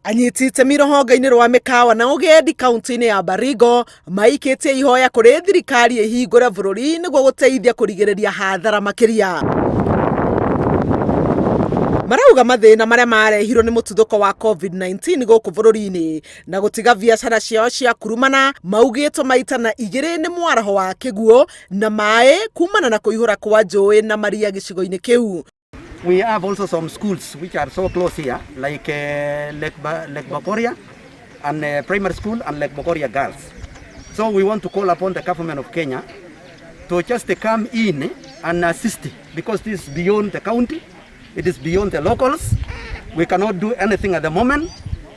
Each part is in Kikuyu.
Anyiti itemi rũhonge-inĩ rwa mĩkawa na ũgendi kaunti-inĩ ya Baringo maikĩtie ihoya kũrĩ thirikari ĩhingũre bũrũri nĩguo gũteithia kũrigĩrĩria hathara makĩria. Marauga mathĩna marĩa marehirwo nĩ mũtuthũko wa COVID-19 gũkũ bũrũri-inĩ na gũtiga biacara ciao cia kurumana maugĩtwo maita na igĩrĩ nĩ mwaraho wa kĩguũ na maĩ kumana na kũihũra kwa njũĩ na maria gĩcigo-inĩ kĩu. We have also some schools which are so close here, like Lake Bogoria and primary school and Lake Bogoria girls. So we want to call upon the government of Kenya to just come in and assist, because this is beyond the county, it is beyond the locals. We cannot do anything at the moment.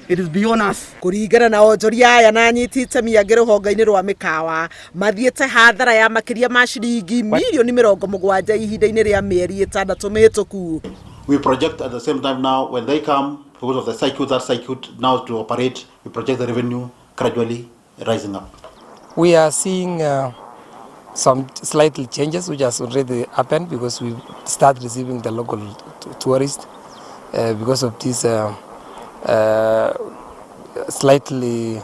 It is beyond us. Kũringana na onjoria aya na anyiti itemi angĩ rũhonge-inĩ rwa mĩkawa, mathiĩte hathara ya makĩria ma ciringi mirioni 70 ihinda-inĩ rĩa mĩeri 6 mĩhĩtũku. We project at the same time now when they come, because of the circuit, that circuit now to operate, we project the revenue gradually rising up. We are seeing some slightly changes which has already happened because we start receiving the local tourists because of this slightly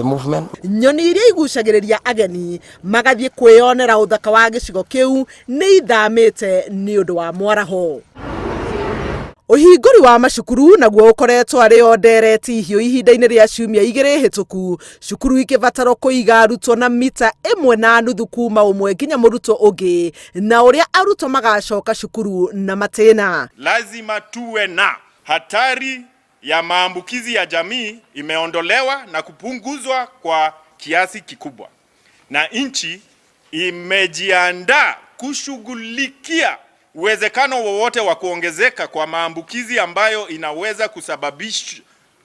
movement. Nyoni iria igucagĩrĩria ageni magathiĩ kwĩyonera ũthaka wa gĩcigo kĩu nĩ ithamĩte nĩ ũndũ wa mwaraho. Ũhingũri wa macukuru naguo ũkoretwo arĩ o ndereti hiũ ihinda-inĩ rĩa ciumia 2 hĩtũku, cukuru ikĩbatarwo kũiga arutwo na mita 1.5 kuma ũmwe nginya mũrutwo ũngĩ, na ũrĩa arutwo magacoka cukuru na matĩna. Lazima tuwe na hatari ya maambukizi ya jamii imeondolewa na kupunguzwa kwa kiasi kikubwa, na nchi imejiandaa kushughulikia uwezekano wowote wa kuongezeka kwa maambukizi ambayo inaweza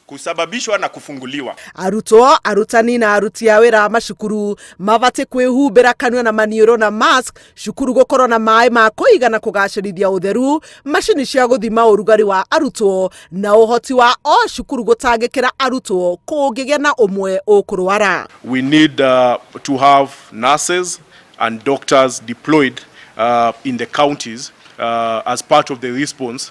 kusababishwa na kufunguliwa. Arutwo, arutani na aruti a wĩra a macukuru mabatiĩ kwĩhumbĩra kanua na maniũrũ na mask, cukuru gũkorwo na maĩ ma kũigana kũgacĩrithia ũtheru, macini cia gũthima ũrugarĩ wa arutwo na ũhoti wa o cukuru gũtangĩkĩra arutwo kũngĩgĩa na ũmwe ũkũrwara. We need to have nurses and doctors deployed in the counties as part of the response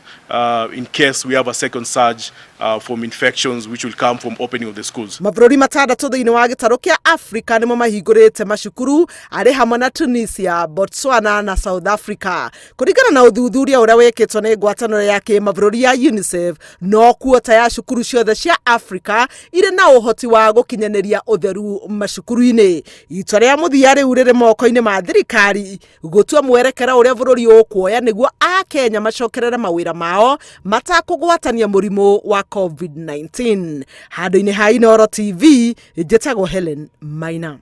in case we have a second surge from infections which will come from opening of the schools. Mabũrũri 6 thĩinĩ wa gĩtarũ kĩa Afrika nĩmo mahingũrĩte macukuru arĩ hamwe na Tunisia, Botswana na South Africa. Kũringana na ũthuthuria ũrĩa wĩkĩtwo nĩ ngwatanĩro ya kĩmabũrũri ya UNICEF, no kuota ya cukuru ciothe cia Afrika irĩ na ũhoti wa gũkinyanĩria ũtheru macukuru-inĩ. Itua rĩa mũthia rĩu rĩrĩ moko-inĩ ma thirikari gũtua mwerekera ũrĩa bũrũri ũkuoya nĩguo Akenya macokerere mawĩra mao matakũgwatania mũrimũ wa COVID-19. Handũ-inĩ ha Inooro TV, njĩtagwo Helen Maina.